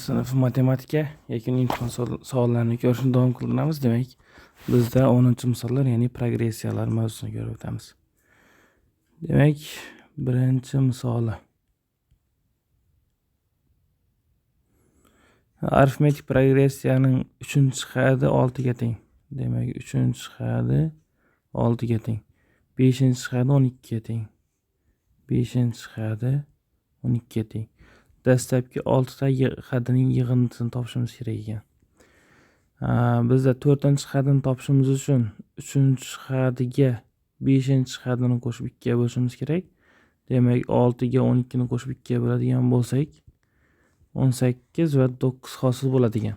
Sinf matematika yakuniy imtihon savollarini ko'rishni davom qildiramiz. Demak, bizda 10-misollar, ya'ni progressiyalar mavzusini ko'rib o'tamiz. Demak, birinchi misoli. Arifmetik progressiyaning 3-xadi 6 ga teng. Demak, 3-xadi 6 ga teng. 5-xadi 12 ga teng. 5-xadi 12 ga teng. Dastlabki 6 ta xadining yig'indisini topishimiz kerak ekan. Bizda 4-xadini topishimiz uchun 3-xadiga 5-xadini qo'shib 2 ga bo'lishimiz kerak. Demak, 6 ga 12 ni qo'shib 2 ga bo'ladigan bo'lsak, 18 va 9 hosil bo'ladigan.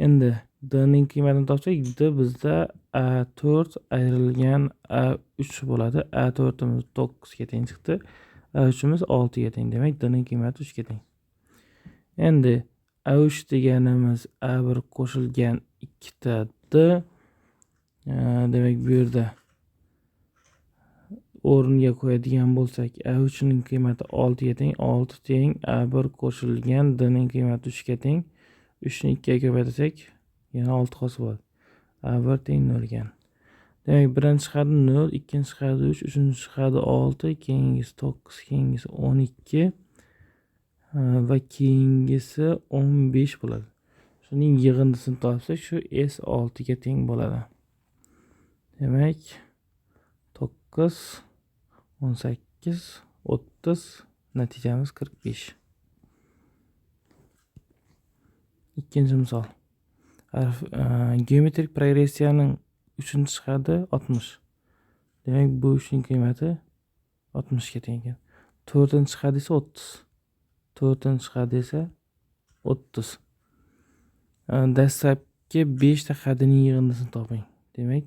Endi D ning qiymatini topsak, D bizda A4 ayrilgan A3 bo'ladi. A4imiz 9 ga teng chiqdi. A3imiz 6 ga teng. Demak, D ning qiymati 3 ga teng. Endi A3 deganimiz A1 qo'shilgan 2 ta D. Demak, bu yerda o'rniga qo'yadigan bo'lsak, A3 ning qiymati 6 ga teng, 6 teng A1 qo'shilgan D ning qiymati 3 ga teng. 3 ni 2 ga ko'paytirsak, yana 6 hosil bo'ladi. A1 teng 0 ekan. Demak, birinchi xadi 0, ikkinchi xadi 3, uchinchi xadi 6, keyingisi 9, keyingisi 12 va keyingisi 15 bo'ladi. Shuning yig'indisini topsak, shu S6 ga teng bo'ladi. Demak, 9, 18, 30, natijamiz 45. Ikkinchi misol. Geometrik progressiyaning 3-xadi 60. Demak, bu 3ning qiymati 60 ga teng ekan. 4-xadi esa 30. 4-xadi esa 30. Dastlabki 5 ta xadining yig'indisini toping. Demak,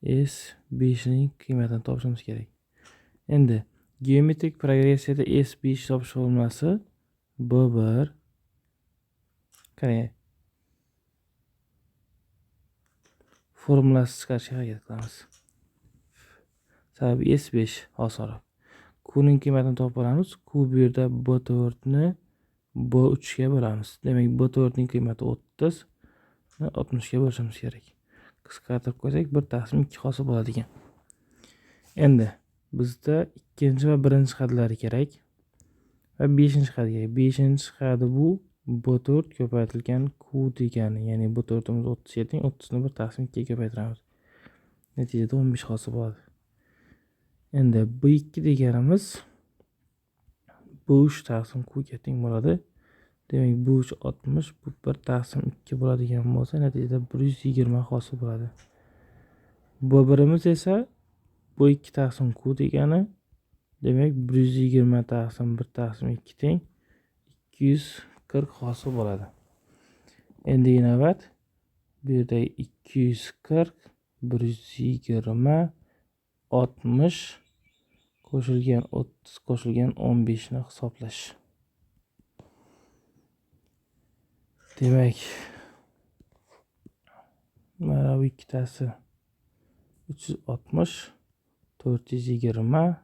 S5 ning qiymatini topishimiz kerak. Endi geometrik progressiyada S5 topish formulasi B1 qarang. Formulasi chiqarishga harakat qilamiz. Sababi S5 osonroq. Q ning qiymatini topib olamiz. Q bu yerda B4 ni B3 ga bo'lamiz. Demak, B4 ning qiymati 30 ni 60 ga bo'lishimiz kerak. Qisqartirib qo'ysak, 1 taqsim 2 hosil bo'ladi ekan. Endi bizda ikkinchi va birinchi xadlari kerak va 5-xad kerak. 5-xadi bu B4 ko'paytirilgan Q degani, ya'ni B4imiz 30 ga teng, 30 ni 1 taqsim 2 ga ko'paytiramiz. Natijada 15 hosil bo'ladi. Endi B2 deganimiz B3 taqsim Q ga teng bo'ladi. Demak, B3 60, bu 1 taqsim 2 bo'ladigan bo'lsa, natijada 120 hosil bo'ladi. B1imiz esa B2 taqsim Q degani, demak 120 taqsim 1 taqsim 2 teng 240 hosil bo'ladi. Endigi navbat bu yerda 240, 120, 60 qo'shilgan 30 qo'shilgan 15 ni hisoblash. Demak, mana bu ikkitasi 360, 420,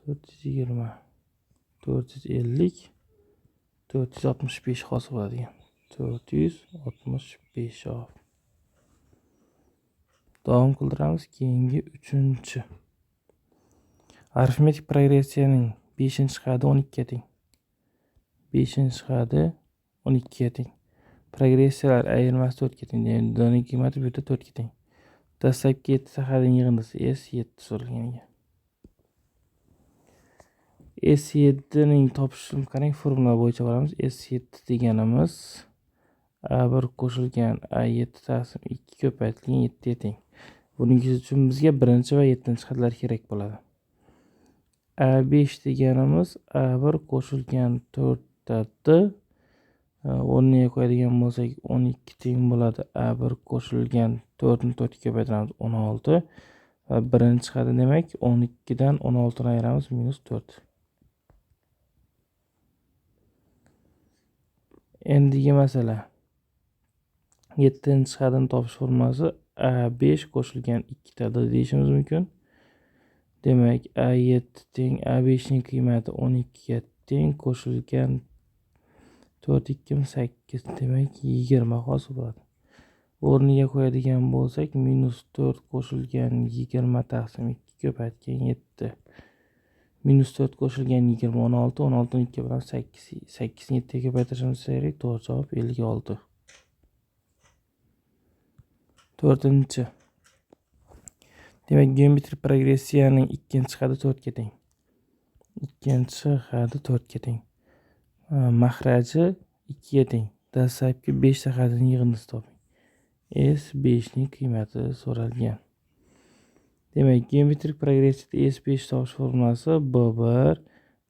420, 450, 465 hosil bo'ladigan. 465 javob. Davom qildiramiz keyingi 3-chi. Arifmetik progressiyaning 5-xadi 12 ga teng. 5-xadi 12 ga teng. Progressiyalar ayirmasi 4 ga teng. Demak, D ning qiymati bu yerda 4 ga teng. Dastlabki 7 ta xadining yig'indisi S7 so'ralgan ekan. S7 ning topishini qarang, formula bo'yicha boramiz. S7 deganimiz A1 qo'shilgan A7 taqsim 2 ko'paytirilgan 7 ga teng. Buning uchun bizga birinchi va 7-xadlar kerak bo'ladi. A5 deganimiz A1 qo'shilgan 4 ta D, o'rniga qo'yadigan bo'lsak 12 teng bo'ladi. A1 qo'shilgan 4 ni 4 ga ko'paytiramiz 16 va birinchi xadi demak 12 dan 16 ni ayiramiz minus 4. Endigi masala. 7-xadini topish formulasi A5 qo'shilgan 2 ta D deyishimiz mumkin. Demak, A7 teng A5 ning qiymati 12 ga teng qo'shilgan 4 2 8, demak 20 hosil bo'ladi. O'rniga qo'yadigan bo'lsak, minus 4 qo'shilgan 20 taqsim 2 ko'paytgan 7. Minus 4 qo'shilgan 20 16, 16 ni 2 bilan 8, 8 ni 7 ga ko'paytirishimiz kerak. To'g'ri javob 56. 4-chi. Demak, geometrik progressiyaning ikkinchi xati 4 ga teng. Ikkinchi xati 4 ga teng. Mahraji 2 ga teng. Dastlabki 5 ta xatning yig'indisi toping. S5 ning qiymati so'ralgan. Demak, geometrik progressiyada S5 topish formulasi B1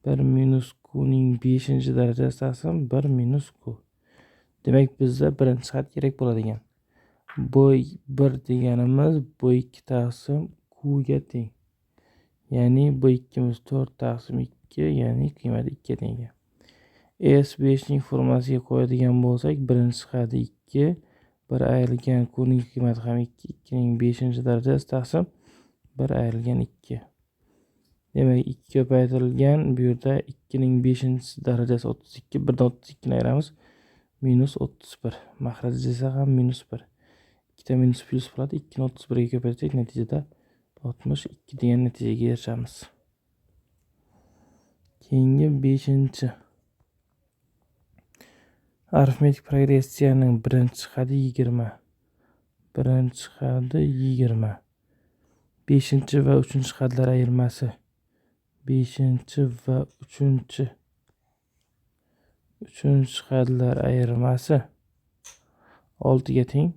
1 minus Q ning 5-darajasi taqsim 1 minus Q. Demak, bizda birinchi xat kerak bo'ladigan. B1 deganimiz B2 taqsim Q ga teng. Ya'ni B2imiz 4 taqsim 2, ya'ni qiymati 2 ga teng ekan. S5 ning formulasiga qo'yadigan bo'lsak, birinchi xati 2, 1 ayrilgan Q ning qiymati ham 2, 2 ning 5-darajasi taqsim 1 ayrilgan 2. Demak, 2 ko'paytirilgan bu yerda 2 ning 5-darajasi 32, 1 dan 32 ni ayiramiz, minus 31. Mahraj esa ham minus 1. Ikkita minus plyus bo'ladi. 2 ni 31 ga ko'paytirsak, natijada 62 degan natijaga erishamiz. Keyingi 5-chi. Arifmetik progressiyaning birinchi xati 20. Birinchi xati 20. 5-chi va 3-chi xatlar ayirmasi. 5-chi va 3-chi. 3-chi xatlar ayirmasi 6 ga teng.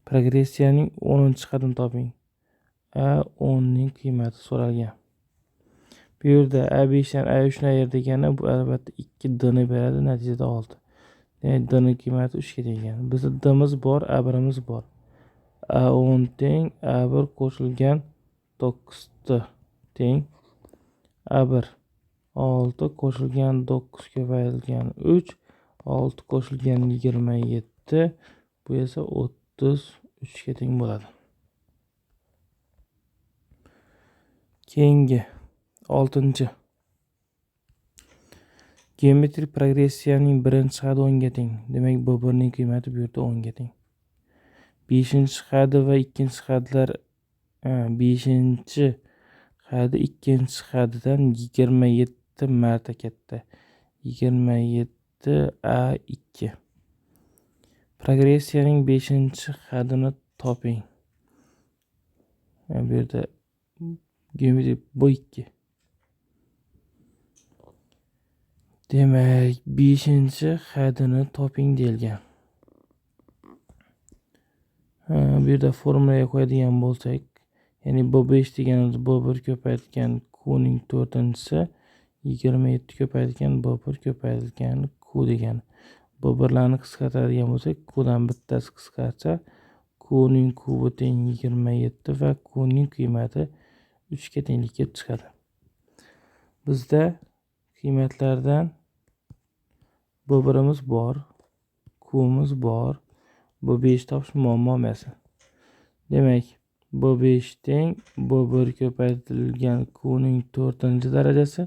Progressiyaning 10-chi xatini toping. A10 ning qiymati so'ralgan. Bu yerda A5 dan A3 ni ayir degani bu albatta 2 D ni beradi, natijada 6. Demak, D ning qiymati 3 ga teng ekan. Bizda D'miz bor, A1imiz bor. A10 teng A1 qo'shilgan 9 D teng A1 6 qo'shilgan 9 ko'paytirilgan 3, 6 qo'shilgan 27, bu esa 33 ga teng bo'ladi. Keyingi 6-chi. Geometrik progressiyaning birinchi xati 10 ga teng. Demak, B1 ning qiymati bu yerda 10 ga teng. 5-chi xati va 2-chi xatlar, 5-chi xati 2-chi xatidan 27 marta katta. 27 A2. Progressiyaning 5-chi xatini toping. Bu yerda geometrik B2. Demak, 5-chi xatini toping deyilgan. Bu yerda formulaga qo'yadigan bo'lsak, ya'ni B5 deganimiz B1 ko'paytirilgan Q ning 4-chisi 27 ko'paytirilgan B1 ko'paytirilgan Q degani. B1larni qisqartiradigan bo'lsak, Q dan bittasi qisqarsa, Q ning kubi teng 27 va Q ning qiymati 3 ga tenglik kelib chiqadi. Bizda qiymatlardan B1imiz bor, Q'miz bor. B5 topish muammo emas. Demak, B5 teng B1 ko'paytirilgan Q ning 4-darajasi,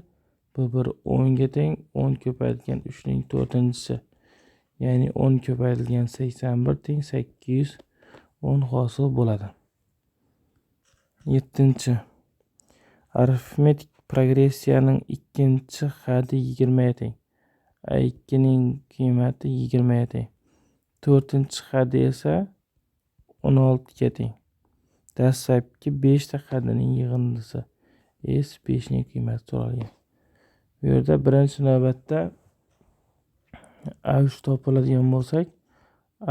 B1 10 ga teng 10 ko'paytirilgan 3 ning 4-chisi. Ya'ni 10 ko'paytirilgan 81 teng 810 hosil bo'ladi. 7-chi. Arifmetik progressiyaning 2-chi xati 20 ga teng. A2 ning qiymati 20 ga teng. 4-chi xati esa 16 ga teng. Dastlabki 5 ta xatining yig'indisi S5 ning qiymati so'ralgan. Bu yerda birinchi navbatda A3 topiladigan bo'lsak,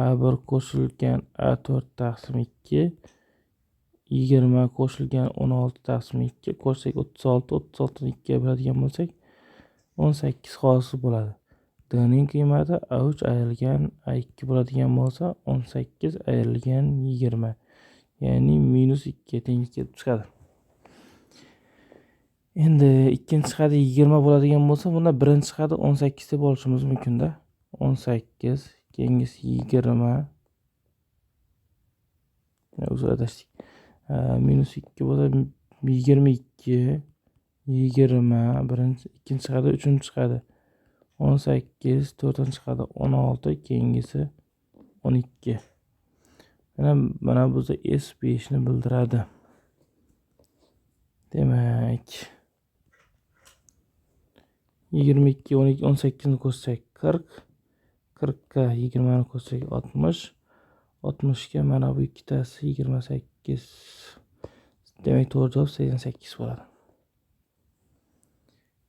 A1 qo'shilgan A4 taqsim 2, 20 qo'shilgan 16 taqsim 2 qo'shsak 36, 36 ni 2 ga bo'ladigan bo'lsak 18 hosil bo'ladi. D ning qiymati A3 ayrilgan A2 bo'ladigan bo'lsa 18 ayrilgan 20, ya'ni minus 2 ga teng kelib chiqadi. Endi ikkinchi xati 20 bo'ladigan bo'lsa, bunda birinchi xati 18 deb olishimiz mumkin-da. 18, keyingisi 20. Uzr, adashdik. Minus 2 bo'lsa 22, 20, birinchi, ikkinchi xati, uchinchi xati 18, to'rtinchi xadi 16, keyingisi 12. Mana bu S5 ni bildiradi. Demak, 22, 12, 18 ni qo'shsak 40, 40 ga 20 ni qo'shsak 60, 60 ga mana bu ikkitasi 28. Demak, to'g'ri javob 88 bo'ladi.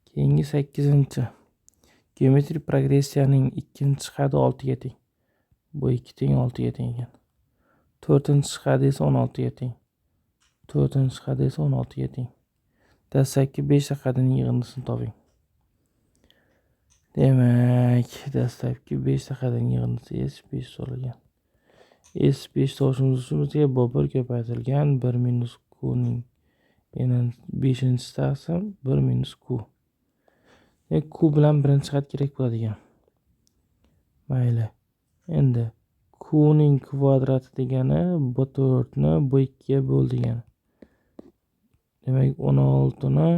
Keyingi 8-chi. Geometrik progressiyaning ikkinchi xadi 6 ga teng. Bu 2 teng 6 ga teng ekan. 4-chi xadi esa 16 ga teng. 4-chi xadi esa 16 ga teng. Dastlabki 5 ta xadining yig'indisini toping. Demak, dastlabki 5 ta xadining yig'indisi S5 so'ralgan. S5 topishimiz uchun bizga B1 ko'paytirilgan 1 minus Q ning 5-chi taqsim 1 minus Q. Q bilan birinchi xat kerak bo'ladigan. Mayli. Endi Q ning kvadrati degani B4 ni B2 ga bo'l degani. Demak, 16 ni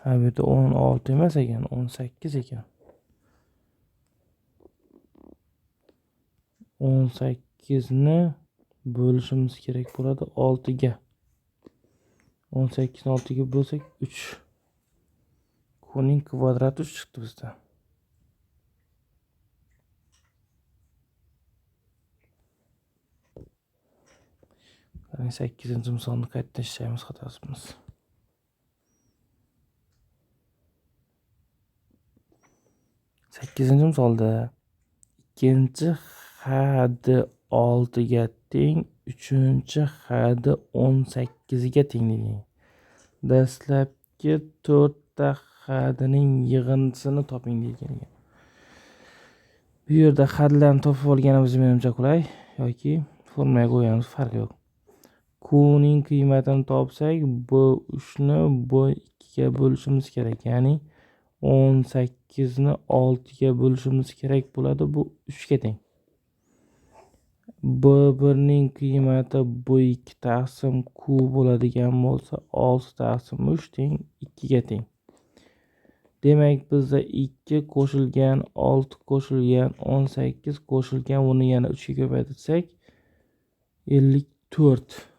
ha bu yerda 16 emas ekan, 18 ekan. 18 ni bo'lishimiz kerak bo'ladi 6 ga. 18 ni 6 ga bo'lsak 3. Q ning kvadrati 3 chiqdi bizda. Qarang, 8-misolni qaytadan ishlaymiz, xatosimiz. 8-misolda ikkinchi xadi 6 ga teng, uchinchi xadi 18 ga teng degan. Dastlabki 4 ta xadining yig'indisini toping degan ekan. Bu yerda xadlarni topib olganimiz menimcha qulay yoki formulaga qo'yganimiz farqi yo'q. Q ning qiymatini topsak, B3 ni B2 ga bo'lishimiz kerak. Ya'ni 18 ni 6 ga bo'lishimiz kerak bo'ladi. Bu 3 ga teng. B1 ning qiymati B2 taqsim Q bo'ladigan bo'lsa, 6 taqsim 3 teng 2 ga teng. Demak, bizda 2 qo'shilgan 6 qo'shilgan 18 qo'shilgan buni yana 3 ga ko'paytirsak 54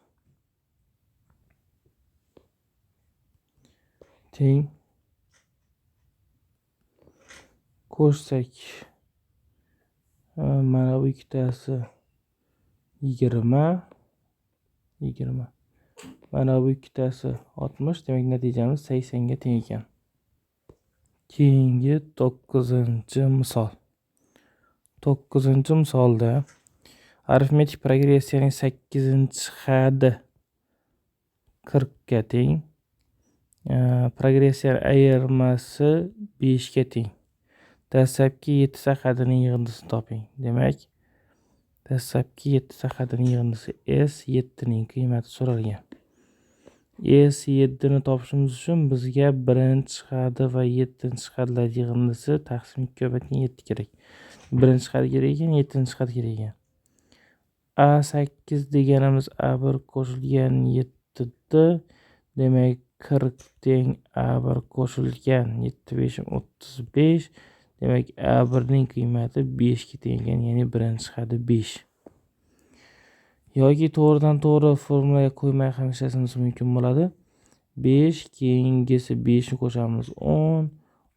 teng qo'shsak mana bu ikkitasi 20 20, mana bu ikkitasi 60. Demak, natijamiz 80 ga teng ekan. Keyingi 9-misol. 9-misolda arifmetik progressiyaning 8-xadi 40 ga teng. Progressiya ayirmasi 5 ga teng. Dastlabki 7 ta xadining yig'indisini toping. Demak, dastlabki 7 ta xadining yig'indisi S7 ning qiymati so'ralgan. S7 ni topishimiz uchun bizga birinchi xadi va 7-xadlar yig'indisi taqsim 2 ko'paytirilgan 7 kerak. Birinchi xad kerak ekan, 7-xad kerak ekan. A8 deganimiz A1 qo'shilgan 7D, demak 40 teng A1 qo'shilgan 7 5 35. Demak, A1 ning qiymati 5 ga teng ekan, ya'ni birinchi xadi 5. Yoki to'g'ridan to'g'ri formulaga qo'ymay ham ishlashimiz mumkin bo'ladi. 5 keyingisi 5 ni qo'shamiz 10,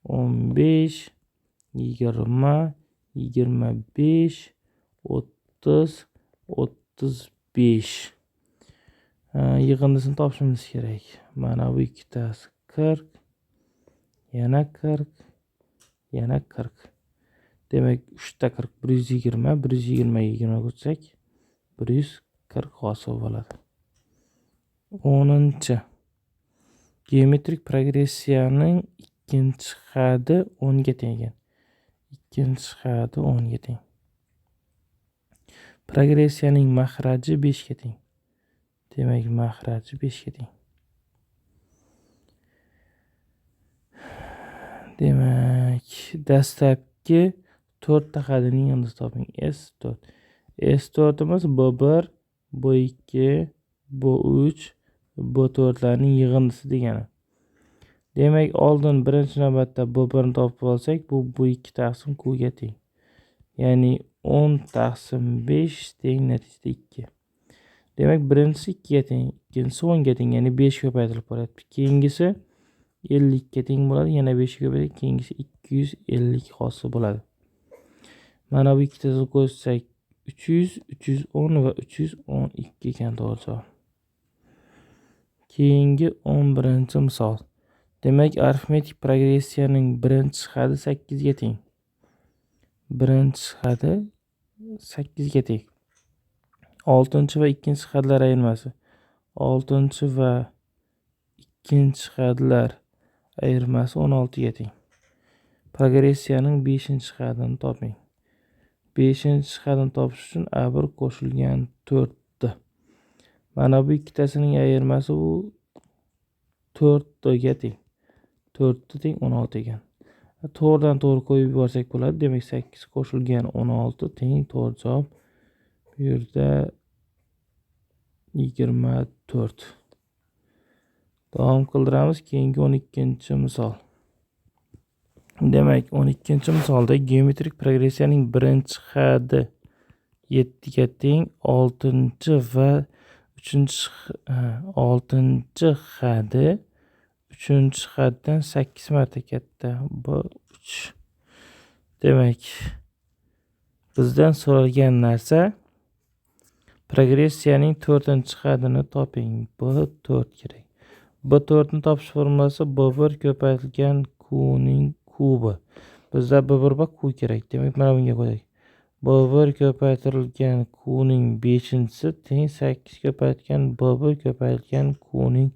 15, 20, 25, 30, 35. Yig'indisini topishimiz kerak. Mana bu ikkitasi 40, yana 40, yana 40. Demak, 3 ta 40 120, 120 ga 20 qo'shsak 140 hosil bo'ladi. 10. Geometrik progressiyaning ikkinchi xadi 10 ga teng ekan. Ikkinchi xadi 10 ga teng. Progressiyaning mahraji 5 ga teng. Demak, mahraji 5 ga teng. Demak, dastlabki 4 ta xadining yig'indisini toping. S4. S4'imiz B1, B2, B3, B4 larning yig'indisi degani. Demak, oldin birinchi navbatda B1 ni topib olsak, bu B2 taqsim Q ga teng. Ya'ni 10 taqsim 5 teng natijada 2. Demak, birinchisi 2 ga teng, ikkinchisi 10 ga teng, ya'ni 5 ko'paytirilib boryapti. Keyingisi 52 ga teng bo'ladi, yana 5 ko'paytirib, keyingisi 250 hosil bo'ladi. Mana bu ikkitasini qo'shsak 300, 310 va 312 ekan to'g'ri javob. Keyingi 11-misol. Demak, arifmetik progressiyaning birinchi xadi 8 ga teng. Birinchi xadi 8 ga teng. 6 va 2 xadlar ayirmasi. 6 va 2 xadlar ayirmasi 16 ga teng. Progressiyaning 5-xadini toping. 5-xadini topish uchun A1 qo'shilgan 4D. Mana bu ikkitasining ayirmasi bu 4D ga teng. 4D teng 16 ekan. To'g'ridan to'g'ri qo'yib yuborsak bo'ladi. Demak, 8 qo'shilgan 16 teng to'g'ri javob bu yerda 24. Davom qildiramiz. Keyingi 12-misol. Demak, 12-misolda geometrik progressiyaning birinchi xadi 7 ga teng, 6 va 6 xadi 3-xaddan 8 marta katta. Bu 3. Demak, bizdan so'ralgan narsa progressiyaning 4-xadini toping. B4 kerak. B4 ni topish formulasi B1 ko'paytirilgan Q ning kubi. Bizda B1 va Q kerak. Demak, mana bunga qo'ydik. B1 ko'paytirilgan Q ning 5-si teng 8 ko'paytirilgan B1 ko'paytirilgan Q ning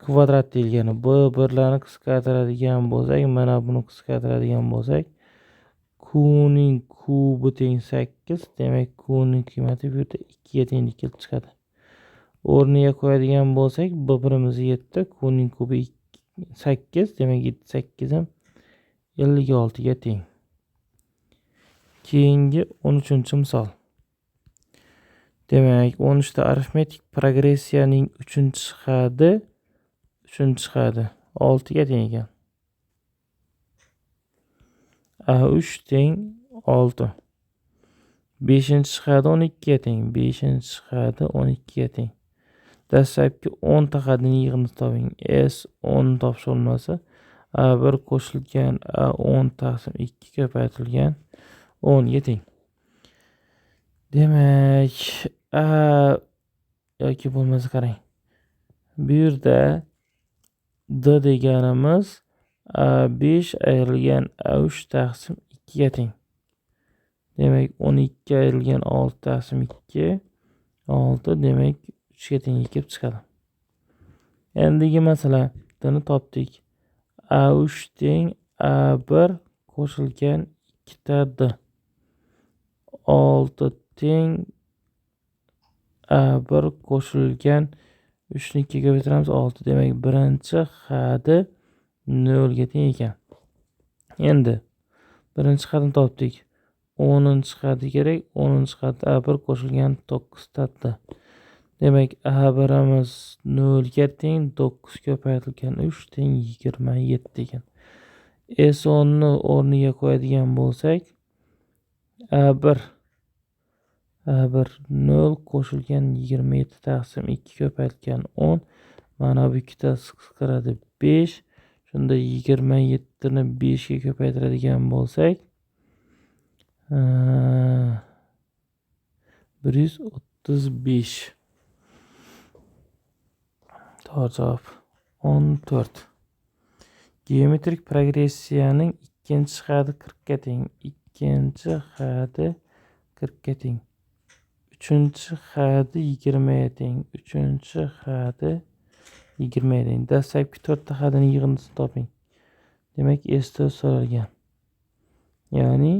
kvadrat deyilgani. B1larni qisqartiradigan bo'lsak, mana buni qisqartiradigan bo'lsak, Q ning kubi teng 8, demak Q ning qiymati bu yerda 2 ga tenglik kelib chiqadi. O'rniga qo'yadigan bo'lsak, B1imiz 7, Q ning kubi 8, demak 7 8 ham 56 ga teng. Keyingi 13-misol. Demak, 13 ta arifmetik progressiyaning 3-xadi 6 ga teng ekan. A3 teng 6. 5-xadi 12 ga teng. 5-xadi 12 ga teng. Dastlabki 10 ta xadini yig'indisi toping. S10 topish formulasi A1 qo'shilgan A10 taqsim 2 ko'paytirilgan 10 ga teng. Demak, A yoki bo'lmasa qarang. Bu yerda D deganimiz A5 ayrilgan A3 taqsim 2 ga teng. Demak, 12 ayrilgan 6 taqsim 2 6, demak 3 ga teng kelib chiqadi. Endigi masala D ni topdik. A3 teng A1 qo'shilgan 2 ta D. 6 teng A1 qo'shilgan 3 ni 2 ga ko'paytiramiz 6. Demak, birinchi xadi 0 ga teng ekan. Endi birinchi xadini topdik. 10-xadi kerak. 10-xadi A1 qo'shilgan 9 ta D. Demak, A1imiz 0 ga teng, 9 ko'paytirilgan 3 teng 27 ekan. S10 ni o'rniga qo'yadigan bo'lsak, A1 0 qo'shilgan 27 taqsim 2 ko'paytirilgan 10. Mana bu ikkitasi qisqaradi 5. Shunda 27 ni 5 ga ko'paytiradigan bo'lsak, 135. To'g'ri javob 14. Geometrik progressiyaning ikkinchi xadi 40 ga teng. Ikkinchi xadi 40 ga teng. Uchinchi xadi 20 ga teng. Uchinchi xadi 20 ga teng. Dastlabki 4 ta xadini yig'indisini toping. Demak, S4 so'ralgan. Ya'ni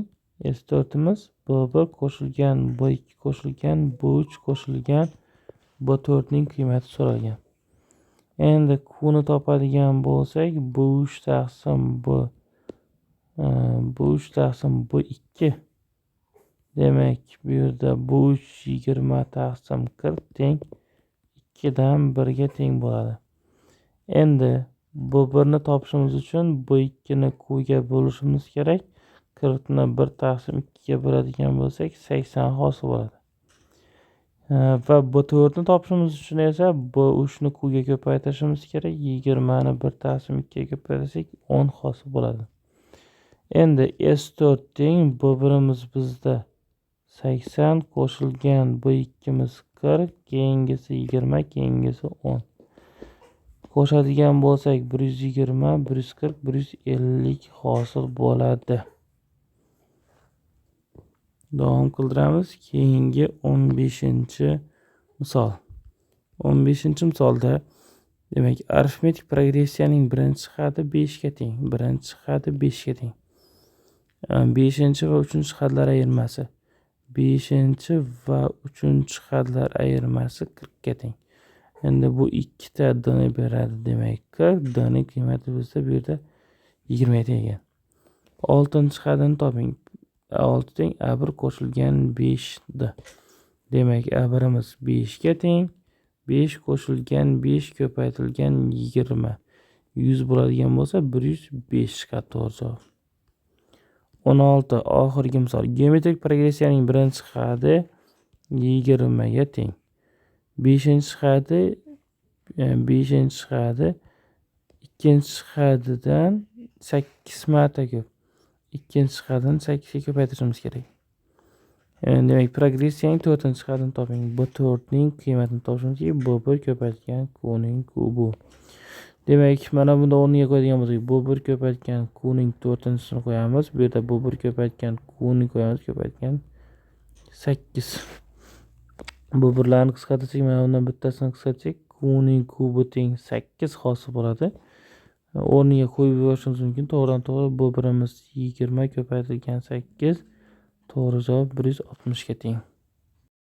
S4imiz B1 qo'shilgan B2 qo'shilgan B3 qo'shilgan B4 ning qiymati so'ralgan. Endi Q ni topadigan bo'lsak, B3 taqsim B B3 taqsim B2. Demak, bu yerda B3 20 taqsim 40 teng 2 dan 1 ga teng bo'ladi. Endi B1 ni topishimiz uchun B2 ni Q ga bo'lishimiz kerak. 40 ni 1 taqsim 2 ga bo'ladigan bo'lsak 80 hosil bo'ladi. Va B4 ni topishimiz uchun esa B3 ni Q ga ko'paytirishimiz kerak. 20 ni 1 taqsim 2 ga ko'paytirsak 10 hosil bo'ladi. Endi S4 teng B1imiz bizda 80 qo'shilgan B2imiz 40, keyingisi 20, keyingisi 10. Qo'shadigan bo'lsak 120, 140, 150 hosil bo'ladi. Davom qildiramiz. Keyingi 15-misol. 15-misolda demak arifmetik progressiyaning birinchi xati 5 ga teng. Birinchi xati 5 ga teng. 5 va 3 hadlar ayirmasi. 5 va 3 hadlar ayirmasi 40 ga teng. Endi bu ikkita d ni beradi, demak 40, d ning qiymati bizda bu yerda 20 ga teng ekan. 6-hadini toping. 6 teng A1 qo'shilgan 5d. Demak A1imiz 5 ga teng. 5 qo'shilgan 5 ko'paytirilgan 20. 100 bo'ladigan bo'lsa 105 chiqadi to'g'ri javob. 16 oxirgi misol. Geometrik progressiyaning birinchi xati 20 ga teng. 5-xati 5-xati ikkinchi xatidan 8 marta ko'p. Ikkinchi xatini 8 ga ko'paytirishimiz kerak. Demak, progressiyaning 4-xatini toping. B4 ning qiymatini topishimiz kerak. B1 ko'paytirgan Q ning kubi. Demak, mana bunda o'rniga qo'yadigan bo'lsak, B1 ko'paytirgan Q ning 4-chisini qo'yamiz. Bu yerda B1 ko'paytirgan Q ni qo'yamiz, ko'paytirgan 8. Bu birlarni qisqartirsak, mana bundan bittasini qisqartirsak, Q ning kubi teng 8 hosil bo'ladi. O'rniga qo'yib yuborishimiz mumkin. To'g'ridan to'g'ri B1imiz 20 ko'paytirilgan 8, to'g'ri javob 160 ga teng.